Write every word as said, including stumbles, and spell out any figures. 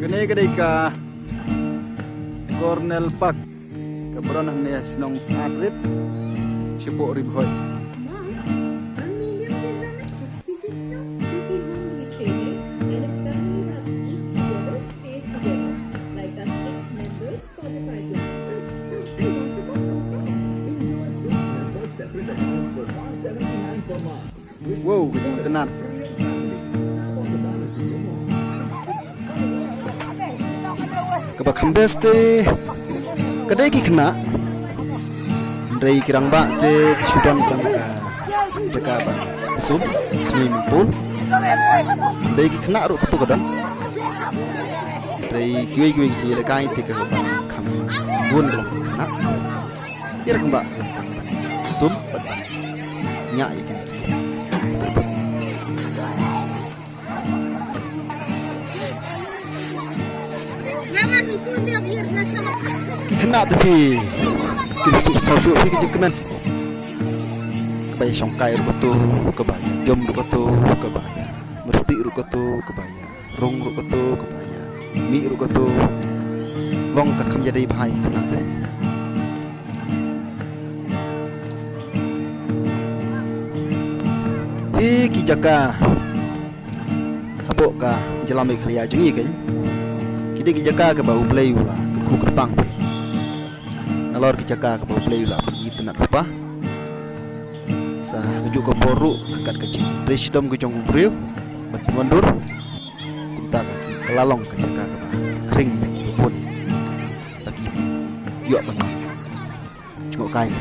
Kane ka dei ka Cornell Park, kaba don hangne ha shnong Syiemlieh, shapoh Ri Bhoi. Wow, ka jingtynnat. Kaba kham best te ka dei ki khynnah. Hynrei ki rangbah te ki shu don tang ka jaka ban sum, swimming pool. Hynrei ki khynnah ruh katu ka don. Hynrei kiwei kiwei ki jingïalehkai te kaba kham bun ka long ki khynnah. Ki rangbah ki long tang ban sum bad ban ñiah ïa kine ki. Ki khynnah te phi, kim sngewthuh shuh phi ka jingkmen. Kaba ïa shongkai ruh katu, kaba ïa jom ruh katu, kaba ïa myrstieh ruh katu, kaba ïa rung ruh katu, kaba ïa mih ruh katu. Long ka kham ïadei bha ïa ki khynnah te. Hi ki jaka hapoh ka jylla Meghalaya jong ngi keiñ, ki dei ki jaka kaba U Blei u la kyrkhu kyrpang phi. Nalor ki jaka kaba U Blei u la pynïaid tynnat lypa. Sa kajuh ka por ruh, ryngkat ka jingtrei shitom ka jong u briew ban pynwandur, kumta ka, ka la long ka jaka kaba khring ïa kiba bun ba ki ïoh ban jngohkai.